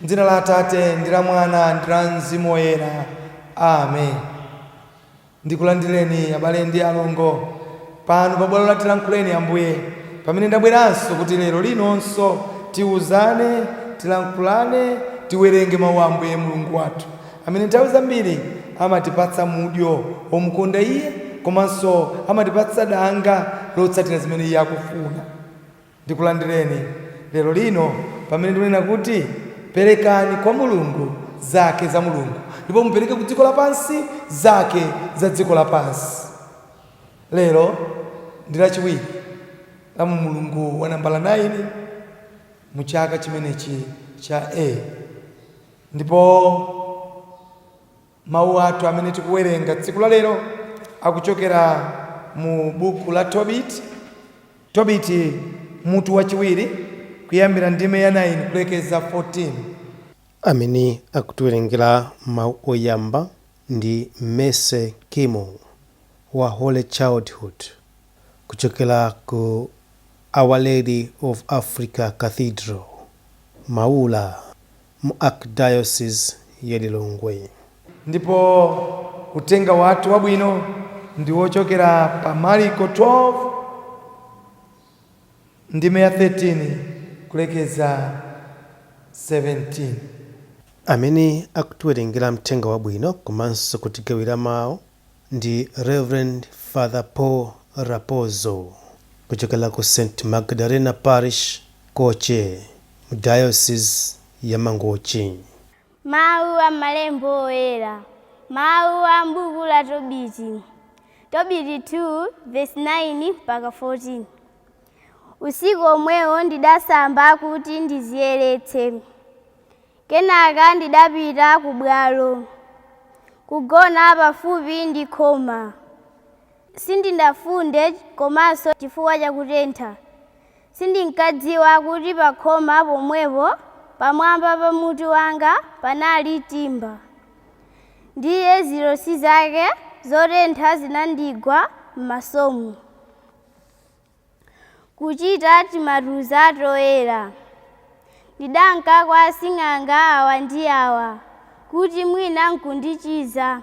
M'dzina la Atate ndi la Mwana ndi la Mzimu Woyera. Amen. Ndikulandireni abale ndi alongo pano pa bwalo la Tilankhuleni Ambuye, pamene ndabweranso kuti lero linonso tiuzane, tilankhulane, tiwerenge mawu a Ambuye Mulungu wathu, amene nthawi zambiri amatipatsa mudyo womukonda Iye komanso amatipatsa danga lotsatira zimene Iye akufuna. Ndikulandireni lero lino pamene ndikunena kuti perekani kwa Mulungu zake za Mulungu ndipo mupereke ku dziko lapansi zake za dziko lapansi. Lero ndi Lachiwiri la mu mulungu wa nambala 9 mu chaka chimenechi cha A, ndipo mawu athu amene tikuwerenga tsiku la lero akuchokera mu buku la Tobiti, Tobiti mutu wachiwiri, kuyambira ndime ya 9 kulekeza 14. Amene akutiwerengera mawu oyamba ndi Mercy Kimo wa Holy Childhood kuchokera ku Our Lady of Africa Cathedral, Maula, mu Archdiocese ya Lilongwe. Ndipo uthenga wathu wabwino ndi wochokera pa Mariko 12 ndime ya 13 kulekeza 17. Amene akutiwerengera mthenga wabwino komanso kutigawira mawu ndi Reverend Father Paul Rapozo kuchokera ku St Magdalena Parish, Koche, mu Diocese ya Mangochi. Mawu a malembo oyera. Mawu a m'buku la Tobiti. Tobiti 2 verse 9 mpaka 14. Usiku omwewo ndidasamba kuti ndiziyeretse. Kenaka ndidapita ku bwalo, kugona pafupi ndi khoma. Sindinafunde komanso chifukwa chakutentha. Sindinkadziwa kuti pa khoma pomwepo pamwamba pa mutu wanga panali timba. Ndiye zilosi zake zotentha zinandigwa m'masomu, kuchita timatuza toyera. Ndidanka kwa asing'anga awa ndi awa kuti mwina nkundichiza.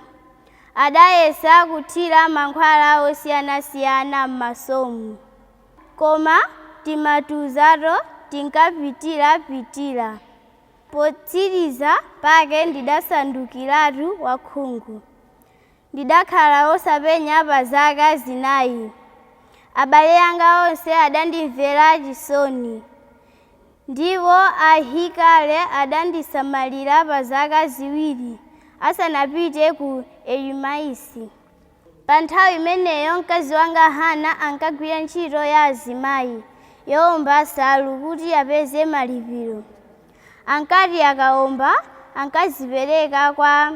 Adayesa kuthira mankhwala osiyanasiyana m'masomu, koma timatuzato tinkapitirapitira. Potsiriza pake ndidasandukiratu wakhungu. Ndidakhala wosapenya pa zaka 4. Abale anga onse adandimvera chisoni, ndipo Ahikale adandisamalira pa zaka 2 asanapite ku Elimaisi. Pa nthawi imeneyo mkazi wanga Hana ankagwira ntchito ya azimayi yowomba nsalu kuti apeze malipiro. Ankati akawomba ankazipereka kwa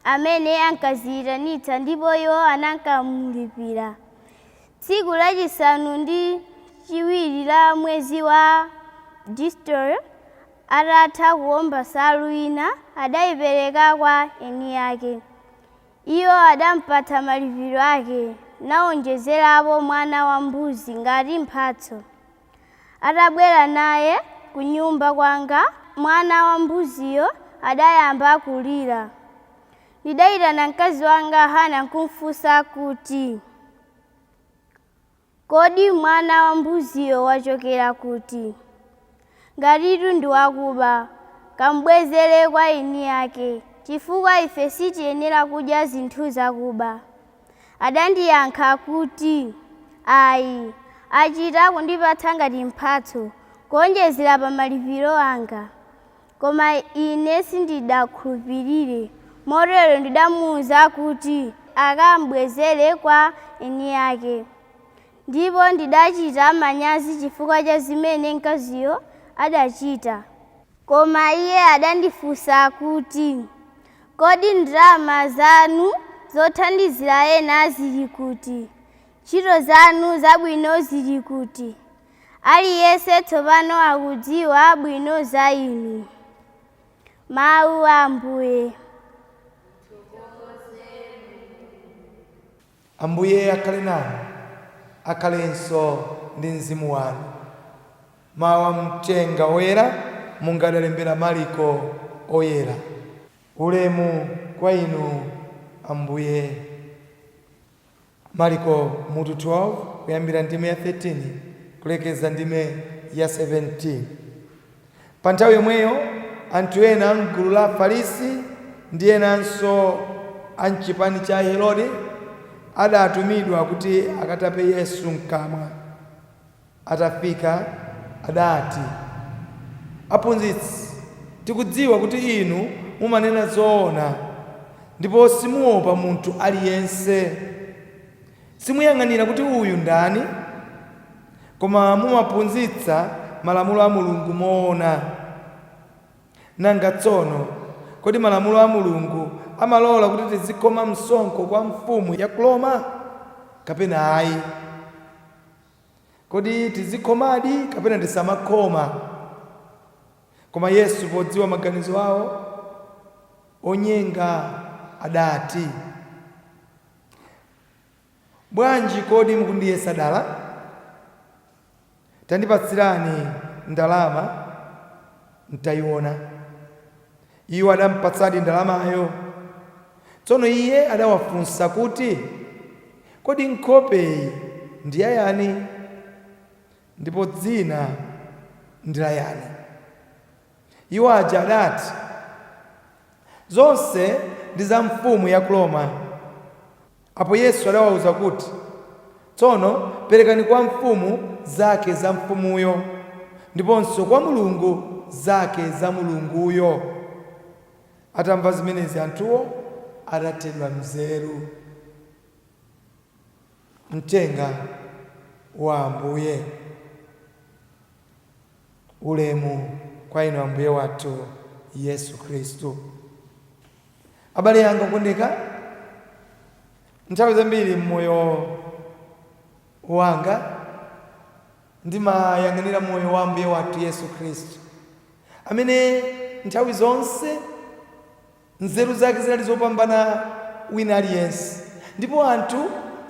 amene ankaziyitanitsa, ndipo iwo anankamulipira. Tsiku lachisanu ndi chiwiri la mwezi wa Distro, atatha kuwomba nsalu ina, adayipereka kwa eni ake. Iwo adampatsa malipiro ake, nawonjezerapo mwana wambuzi ngati mphatso. Atabwera naye ku nyumba kwanga, mwana wambuziyo adayamba kulira. Ndidayitana mkazi wanga Hana nkumfunsa kuti, "Kodi mwana wambuziyo wachokera kuti? Ngatitu ndi wakuba, kambwezere kwa eni ake, chifukwa ife sitiyenera kudya zinthu zakuba." Adandiyankha kuti, "Ayi, achita kundipatsa ngati mphatso, kuonjezera pa malipiro anga." Koma ine sindidakhulupirire, motero ndidamuwuza kuti akambwezere kwa eni ake. Ndipo ndidachita manyazi chifukwa cha zimene mkaziyo adachita. Koma iye adandifunsa kuti, "Kodi ndalama zanu zothandizira ena zili kuti? Ntchito zanu zabwino zili kuti? Aliyense tsopano akudziwa bwino za inu." Mawu a Ambuye. Ambuye akhale nanu, akhalenso ndi mzimu wanu. Mawu a mthenga woyera Monga adalembera Mariko oyera. Ulemu kwa inu Ambuye. Mariko mutu 12, kuyambira ndime ya 13 kulekeza ndime ya 17. Pa nthawi yomweyo anthu ena amgulu la Afarisi ndi enanso a mchipani cha Herode adatumidwa kuti akatape Yesu mkamwa. Atafika adati, "Aphunzitsi, tikudziwa kuti inu mumanena zoona ndipo simuopa munthu aliyense. Simuyang'anira kuti uyu ndani, koma mumaphunzitsa malamulo a Mulungu moona. Nanga tsono, kodi malamulo a Mulungu amalola kuti tizikhoma msonkho kwa mfumu ya ku Roma kapena ayi? Kodi tizikhomadi kapena tisamakhoma?" Koma Yesu, podziwa maganizo awo onyenga, adati, "Bwanji kodi mukundiyesa dala? Tandipatsirani ndalama ntayiona." Iwo adamupatsadi ndalamayo. Tsono iye adawafunsa kuti, "Kodi nkhopeyi ndi yayani, ndipo dzina ndi la yani?" Iwo aja adati, "Zonse ndi za mfumu ya ku Roma." Apo Yesu adawawuza kuti, "Tsono perekani kwa mfumu zake za mfumuyo, ndiponso kwa Mulungu zake za Mulunguyo." Atamva zimenezi, anthuwo adathedwa mzeru. Mthenga wa Ambuye. Ulemu kwa inu Ambuye wathu Yesu Khristu. Abale anga okondeka, nthawi zambiri mmoyo wanga ndimayang'anira moyo wa Ambuye wathu Yesu Khristu, amene nthawi zonse nzeru zake zinali zopambana wina aliyense, ndipo anthu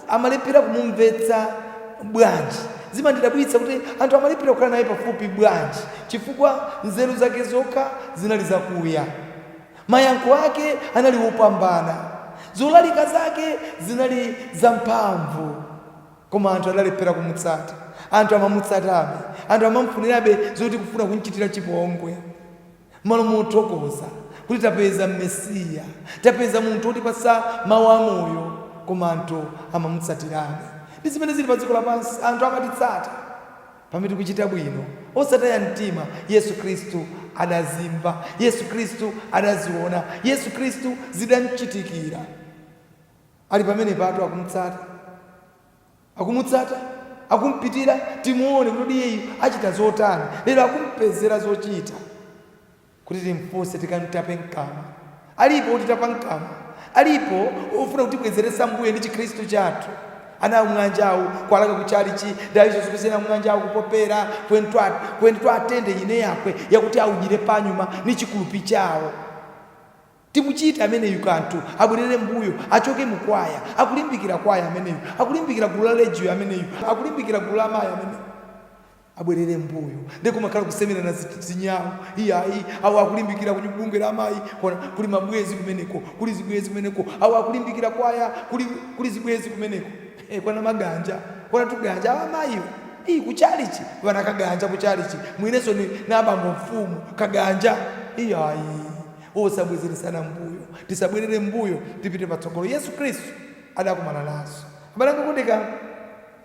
amalephera kumumvetsa bwanji. Zimandidabwitsa kuti anthu amalephera kukhala naye pafupi bwanji, chifukwa nzeru zake zokha zinali zakuya, mayankho ake anali wopambana, zolalika zake zinali zamphamvu, koma anthu adalephera kumutsata. Anthu amamutsatabe, anthu amamufunirabe zoti kufuna kumchitira chipongwe, malo mothokoza kuti tapeza Mesiya, tapeza munthu wotipatsa mawu amoyo. Koma anthu amamutsatirabe. Ndi zimene zili pa dziko lapansi, anthu amatitsata pamene tikuchita bwino. Osataya mtima. Yesu Khristu adazimva, Yesu Khristu adaziona, Yesu Khristu zidamchitikira. Ali pamene patu akumutsata, akumutsata, akumpitira, timuone kuti iyeyu achita zotani lero. Akumpezera zochita kuti timfunse, tikamtape mkamwa. Alipo otitapa mkamwa, alipo ofuna kutibwezeretsa mbuyo ndi Chikhristu chathu. Ana mwanjawu kwalaka kuchalichi ndaizosokezera mwanjawu kupopera kwentwa atende ine yakwe yakuti audyire panyuma ni chikulupi chawo. Timuchite ameneyu kanthu abwerere mbuyo, achoke mukwaya. Akulimbikira kwaya ameneyu, akulimbikira gulu la Legio ameneyu, akulimbikira gulu la amayi ameneyu, abwerere mbuyo. Ndikumakhala kusemerana zinyawo. Iyayi, awo akulimbikira ku bungwe la amayi, kona kuli mabwezi kumeneko, kuli zibwezi kumeneko. Awo akulimbikira kwaya, kuli zibwezi kumeneko. Kwana maganja, kwana tuganja. Awo amayiwo iyi kuchalichi vana kaganja kuchalichi, mwinenso ni nabambo mfumu kaganja. Iyayi, osabwezeresana mbuyo, tisabwerere mbuyo, tipite patsogolo. Yesu Khristu adakumana nazo. Abale anga okondeka,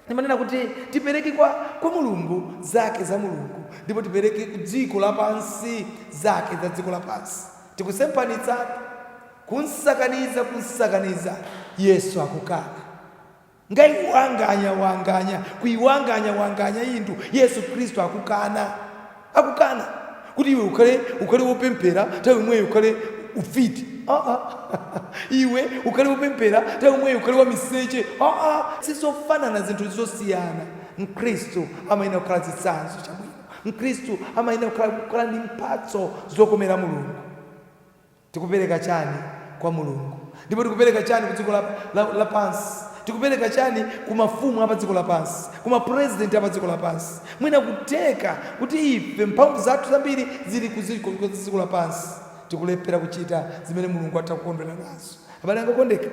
ndimanena kuti tipereke kwa Mulungu zake za Mulungu, ndipo tipereke ku dziko lapansi zake za dziko lapansi. Tikusemphanitsa, kunsakaniza, kunsakaniza. Yesu akukana. Ngaiwanganya wanganya, kuiwanganya wanganya indu, Yesu Khristu akukana, akukana kuti iwe ukhale wopemphera, nthawi imweyo ukhale ufiti. Iwe ukhale wopemphera, nthawi imweyo ukhale wamiseche. Sizofanana, zinthu zosiyana. Mkhristu amayenera kukhala chitsanzo chabwino. Mkhristu amayenera kukhala ndi mphatso zokomera Mulungu. Tikupereka chani kwa Mulungu, ndipo tikupereka chani ku dziko lapansi? Tikupereka chani ku mafumu apa dziko lapansi, ku mapurezidenti apa dziko lapansi? Mwina kuteka kuti ife mphamvu zathu zambiri zili ku dziko lapansi, tikulephera kuchita zimene Mulungu atha kukondwera nazo. Abale anga okondeka,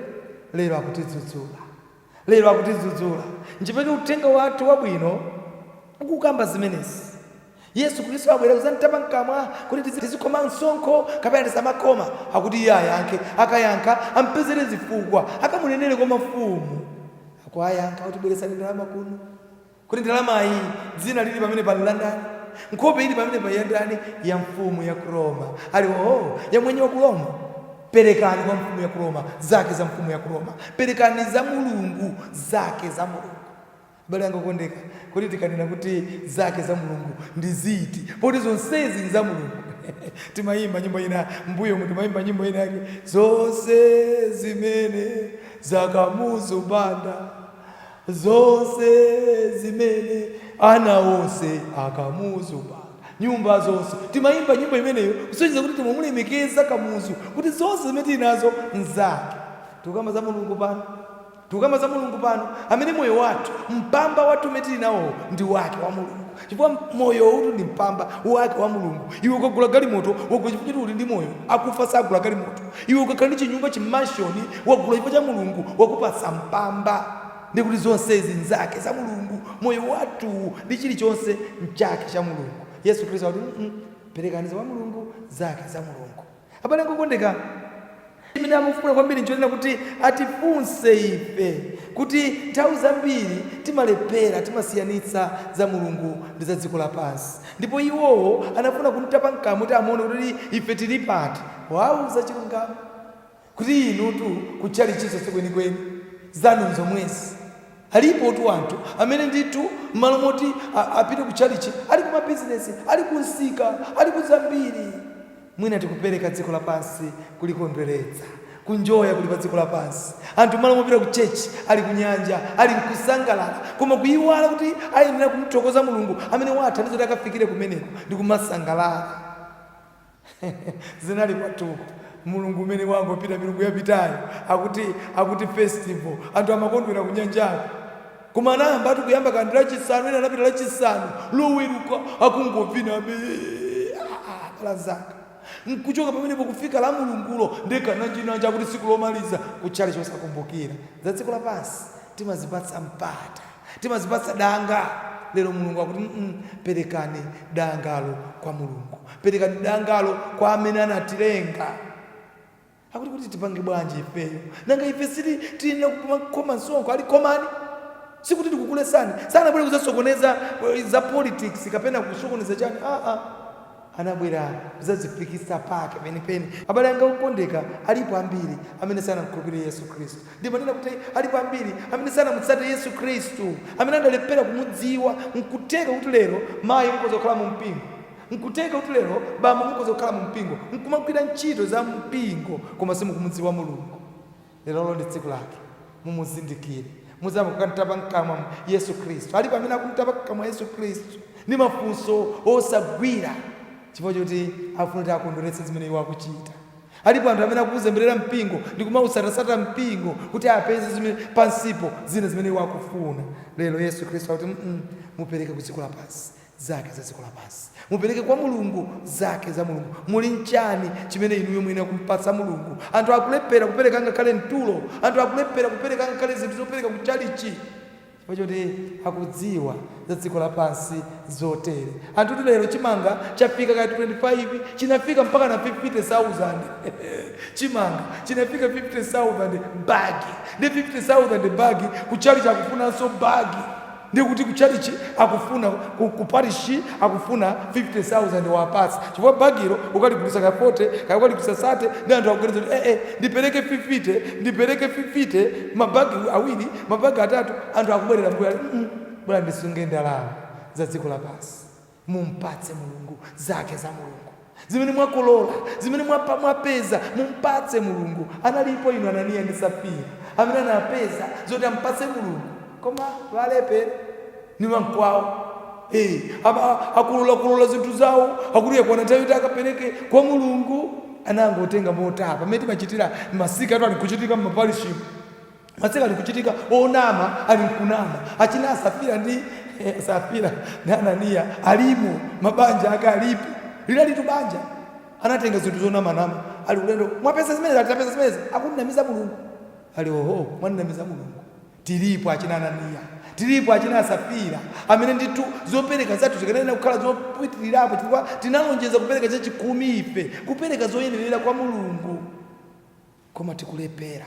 lero akutidzudzula, lero akutidzudzula. Nchifukwa uthenga wathu wabwino ukukamba zimenezi. Yesu Khristu abwera kuzamtapa mkamwa kuti tizikhoma msonkho kapena tisamakhoma. Akuti iye ayankhe, akayankha ampezere zifukwa, akamunenere kwa mafumu. Akuayankha kuti bweretsani ndalama kuno, kuti ndalamayi dzina lili pamene pali la ndani, nkhope ili pamene pali ya ndani? Ya mfumu ya ku Roma. Ali oo, ya mwenye wa ku Roma. Perekani kwa mfumu ya ku Roma zake za mfumu ya ku Roma, perekani za Mulungu zake za Mulungu. Abale anga okondeka, kuti tikanena kuti zake za Mulungu ndi ziti, poti zonsezi ndi za Mulungu? Timayimba nyimbo ina mbuyo mu, timayimba nyimbo ina yake, zonse zimene zakamuzu Banda, zonse zimene ana onse akamuzu Banda, nyumba zonse. Timayimba nyimbo imeneyo kusonyeza kuti timamulemekeza Kamuzu, kuti zonse zimene tili nazo nzake. Tikukamba za Mulungu pano, tikukamba za Mulungu pano, amene moyo wathu, mpamba wathu umene tili nawo ndi wake wa Mulungu, chifukwa moyo utu ndi mpamba wake wa Mulungu. Iwe ukagula galimoto, wagula chifukwa choti uli ndi moyo. Akufa sagula galimoto. Iwe ukakhala ndi chinyumba, chimanshoni, wagula chifukwa cha Mulungu wakupatsa mpamba. Ndi kuti zonsezi nzake za Mulungu, moyo wathu ndi chilichonse nchake cha Mulungu. Yesu Khristu akuti perekani za Mulungu zake za Mulungu. Abale okondeka, imene amufuna kwambiri nchonena kuti atifunse ife kuti nthawi zambiri timalephera, timasiyanitsa za Mulungu ndi za dziko lapansi. Ndipo iwowo anafuna kumtapa mkamwa kuti amuone kuti ife tili pati. Wauza chilungamo kuti inutu kutchalichiso sikwenikweni, zanu nzomwezi. Alipo tu anthu amene ndithu m'malo moti apite kutchalichi ali ku mabizinesi, ali kunsika, ali ku zambiri. Mwina tikupereka dziko lapansi kulikondweretsa, kunjoya kuli pa dziko lapansi. Anthu m'malo mopita ku church ali ku nyanja, ali mkusangalala, koma kuyiwala kuti ayenera kumthokoza Mulungu amene wathandiza kuti akafikire kumeneko ndi kumasangalala. Zinali kwathuko mulungu umene wangopita, milungu yapitayo, akuti festival, anthu amakondwera kunyanjako, koma anayamba ati kuyamba kandi Lachisanu, ena anapita Lachisanu, Loweruka akungovina be balazaka, nkuchoka pamenepo kufika la Mulungulo ndekananjinanja, akuti tsiku lomaliza kutchali chosakumbukira za dziko lapansi. Timazipatsa mpata, timazipatsa danga. Lero Mulungu akuti perekani dangalo kwa Mulungu, perekani dangalo kwa amene anatilenga. Akuti kuti tipange bwanji ifeyo? Nanga ife siti tilina kukhoma msonkho? Ali khomani, sikuti tikukulesani. Sanabwere kuzasokoneza za politics kapena kusokoneza chani, aa, anabwera kuzazifikisa pake penipeni. Abale anga okondeka, alipo ambiri amene sanamkhulupirire Yesu Khristu. Ndimanena kuti alipo ambiri amene sanamutsate Yesu Khristu, amene adalephera kumudziwa. Nkutheka kuti lero mayi mukhoza kukhala mu mpingo, nkutheka kuti lero bambo mukhoza kukhala mu mpingo nkumagwira ntchito za mpingo, koma simukumudziwa Mulungu. Lerolo ndi tsiku lake mumuzindikire, muzamva kukamtapa mkamwa Yesu Khristu. Alipo amene akumtapa mkamwa Yesu Khristu ndi mafunso osagwira chifukwa choti afuna kuti akondweretse zimene iwo akuchita. Alipo anthu amene akuzemberera mpingo ndi kumausatasata mpingo kuti apeze zimene pansipo zina zimene iwo akufuna. Lero Yesu Khristu akuti mupereke ku dziko lapansi zake za dziko lapansi, mupereke kwa Mulungu zake za Mulungu. Muli nchani chimene inuyo mwina kumpatsa Mulungu? Anthu akulephera kupereka ngakhale mtulo, anthu akulephera kupereka ngakhale zinthu zopereka ku chalichi chifukwa choti akudziwa za dziko lapansi zotere. Anthu kuti lero chimanga chafika kaya 25, chinafika mpaka na 50,000. Chimanga chinafika 50,000 bagi, ndi 50,000 bagi kuchalichi akufunanso bagi, ndi kuti kuchalichi akufuna ku parishi akufuna 50,000 wapatsa, chifukwa bagilo ukaligulisa ka 40 kaya ukaligulisa 30, ndi anthu akuganiza kuti ndipereke 50, ndipereke 50, mabagi awiri, mabagi atatu. Anthu akubwerera mbuyo, ali bwana, ndisunge ndalama za dziko lapansi. Mumpatse Mulungu zake za Mulungu, zimene mwakolola, zimene mwapeza, mumpatse Mulungu. Analipo inu Ananiya ndi Safira amene anapeza zoti ampatse Mulungu, koma valepera ni wankwawo. Akolola zinthu zawo, akuti yakwana nthawi yoti akapereke kwa Mulungu, anangotenga motapa. Pamene timachitira masika atu ali kuchitika m'maparishimu. Masika ali kuchitika, onama ali nkunama. Achina Safira ndi Safira ndi Ananiya alimo, mabanja ake alipo, linali banja. Anatenga zinthu zonamanama, ali ulendo, mwapeza zimenezi, atapeza zimenezi, akunamiza Mulungu. Ali oho, mwanamiza Mulungu. Tilipo achina Ananiya, tilipo achina Safira, amene ndithu zopereka zathu zikanena kukhala zopitirirapo, chifukwa tinalonjeza kupereka chachikhumi ife, kupereka zoyenerera kwa Mulungu. Koma tikulepera,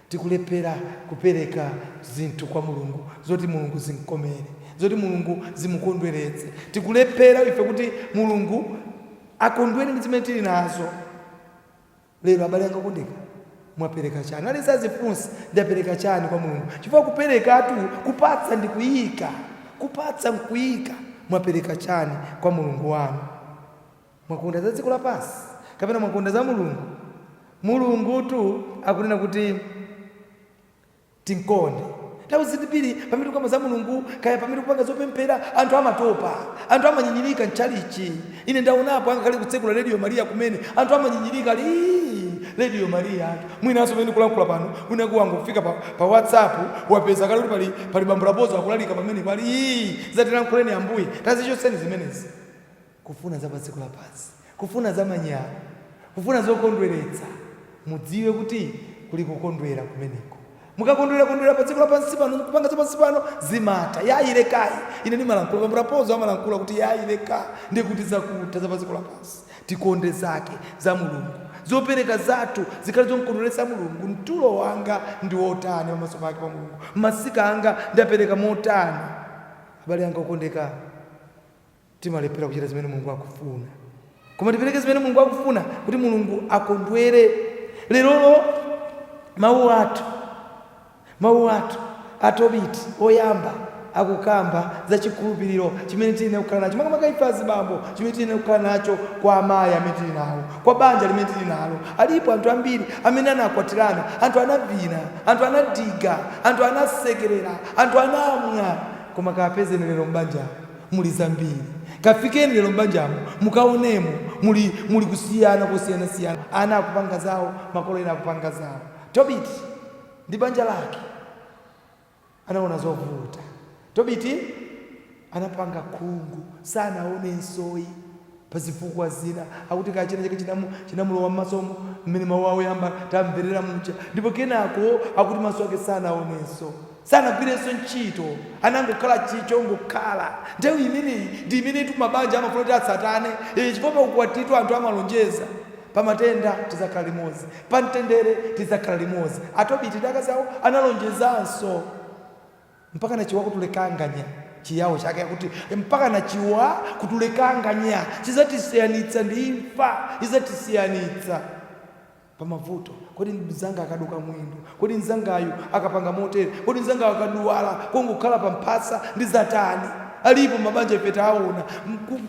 tikulepera kupereka zinthu kwa Mulungu zoti Mulungu zimkomere, zoti Mulungu zimukondweretse. Tikulepera ife kuti Mulungu akondwere ndi zimene tili nazo. Lero abale anga okondeka, mwapereka chani? Aliyense azifunse, ndapereka chani kwa Mulungu? Chifukwa kuperekatu, kupatsa ndi kuyika, kupatsa nkuyika. Mwapereka chani kwa Mulungu wanu? Mwakonda za dziko lapansi kapena mwakonda za Mulungu? Mulungutu akunena kuti tinkonde. Nthawi zambiri pamene tikukamba za Mulungu, kaya pamene tikupanga zopemphera, anthu amatopa, anthu amanyinyirika mtchalichi. Ine ndaonapo angakhale kutsekula Radio Maria kumene anthu amanyinyirika, ali Radio Maria. Anthu mwinanso pamene ndikulankhula pano, wina kuwangofika pa WhatsApp, wapeza kale kuti pali bambo Rapozo akulalika pamene pali zatilankhuleni Ambuye. Tazichotseni zimenezi. Kufuna za pa dziko lapansi, kufuna za manyalo, kufuna zokondweretsa. Mudziwe kuti kuli kukondwera kumeneko. Mukakondwera kondwera pa dziko lapansi pano, kupanga za pansi pano, zimata yayilekayi. Ine ndimalankhula, bambo Rapozo amalankhula kuti yayileka, ndikuti zakutha za pa dziko lapansi. Tikonde zake za Mulungu, zopereka zathu zikhale zomkondweretsa Mulungu. Mtulo wanga ndi wotani pamaso pake pa Mulungu? Masika anga ndapereka motani? Abale anga okondeka, timalephera kuchita zimene Mulungu akufuna, koma tipereke zimene Mulungu akufuna kuti Mulungu akondwere. Lerolo mawu athu atobiti oyamba akukamba za chikhulupiriro chimene tiyenera kukhala nacho, makamaka ife azibambo, chimene tiyenera kukhala nacho kwa amayi amene tili nawo, kwa banja limene tili nalo. Alipo anthu ambiri amene anakwatirana, anthu anavina, anthu anadiga, anthu anasekerera, anthu anamwa, koma kapezeni lero m'banjamo muli zambiri. Kafikeni lero m'banjamo mukaonemo muli kusiyana kosiyanasiyana. Ana akupanga zawo, makolo ena akupanga zawo. Tobiti ndi banja lake anaona zovuta. Tobiti anapanga khungu, sanaonensoyi pa zifukwa zina, akuti kachina chake chinamulowa m'masomo mmene mawu awo yamba tamverera muja, ndipo kenako akuti maso ake sanaonenso, sanagwirenso ntchito, anangokhala chichongokhala. Nthawi imeneyi ndi imene mabanja amafuna kuti atsatane, chifukwa paukwatitu anthu amalonjeza, pamatenda tizakhala limodzi, pa mtendere tizakhala limodzi. Atobiti ndi akazi awo analonjezanso mpaka nachiwa kutulekanganya, chiyawo chake akuti mpaka nachiwa kutulekanganya, chizatisiyanitsa ndi imfa, izatisiyanitsa pamavuto. Kodi mzanga akaduka mwendo? Kodi mzangayu akapanga motere? Kodi mzangayu akaduwala kongokhala pa mphasa ndi zatani? Alipo mabanja ife taona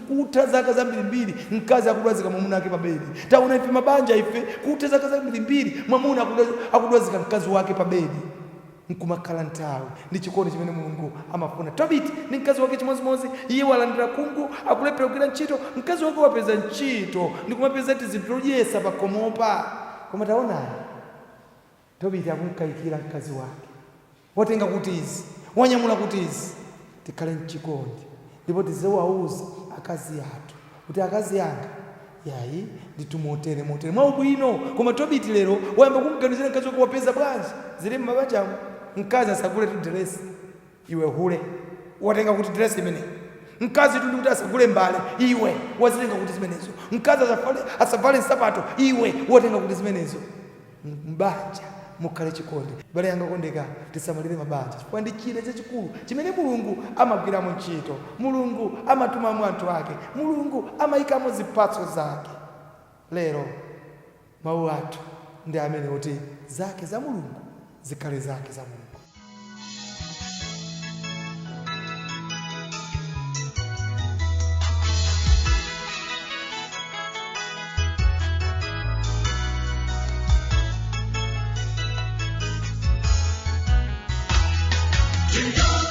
kutha zaka zambirimbiri mkazi akudwazika mwamuna ake pa bedi. Taona ife mabanja ife kutha zaka zambirimbiri mwamuna akudwazika mkazi wake pa bedi, nkumakhala nthawi ndi chikondi chimene Mulungu amafuna. Tobiti ndi mkazi wake chimodzimodzi. Iye walandira khungu, akulephera kugwira ntchito. Mkazi wake wapeza ntchito ndikumapeza tizinthu todyesa pakhomopa, koma taonani, Tobiti akunkayikira mkazi wake, watenga kuti izi, wanyamula kuti izi. Tikhale mchikondi ndipo tiziwauza akazi athu kuti akazi anga, yayi ndithu, motere motere mwaubwino. Koma Tobiti lero wayamba kumganizira mkazi wake, wapeza bwanji? Zili m'mabanjamo, mkazi asagule tu dress, iwe hule, watenga kuti dress imeneyi? Mkazi tu ndikuti asagule mbale, iwe wazitenga kuti zimenezo? Mkazi asavale nsapato, iwe watenga kuti zimenezo? Mbanja mukhale chikondi. Bale yanga kondeka, tisamalire mabanja chifukwa ndi chida chachikulu chimene Mulungu amagwiramo ntchito. Mulungu amatumamo anthu ake, Mulungu amayikamo zipatso zake. Lero mawu athu ndi amene kuti zake za Mulungu zikhale zake za Mulungu. To